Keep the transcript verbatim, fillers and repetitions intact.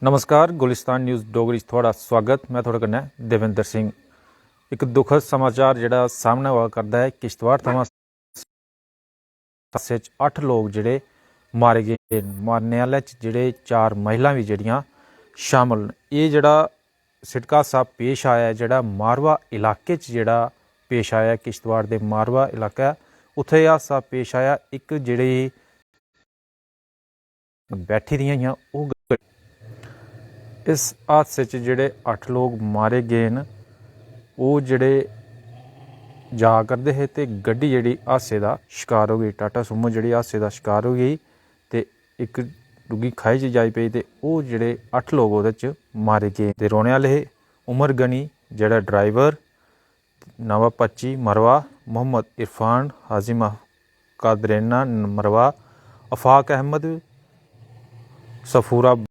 नमस्कार, गुलिस्तान न्यूज़ डोगरी च थुआढ़ा स्वागत। में थुआढ़े कन्नै देवेंद्र सिंह। इक दुखद समाचार जेह्ड़ा सामनै आवा करदा ऐ किश्तवाड़ थमां। हादसे च अट्ठ लोक जेह्ड़े मारे गे न। मारने आह्ले च जेह्ड़े चार महिलां बी जेह्ड़ियां शामल न। एह् जेह्ड़ा सिड़क हादसा पेश आया ऐ, जेह्ड़ा मारवा इलाके च जेह्ड़ा पेश आया, किश्तवाड़ दे मारवा इलाका, उत्थै एह् हादसा पेश आया। इक जेह्ड़ी बैठी दियां हियां ओह् गड्डी, इस हादसे च जेह्ड़े अट्ठ लोक मारे गे न, ओह् जेह्ड़े जा करदे हे ते गड्डी जेह्ड़ी हादसे दा शकार हो गई, टाटा सुमो जेह्ड़ी हादसे दा शकार हो गई ते इक डुग्गी खाई च जाई पेई ते ओह् जेह्ड़े अट्ठ लोक ओह्दे च मारे गे। ते रौह्ने आह्ले हे उमर गनी जेह्ड़ा ड्राइवर, नवा पच्ची मरवा, मोहम्मद इरफान, हाजिम कादरेना मरवा, आफाक अहमद, सफूरा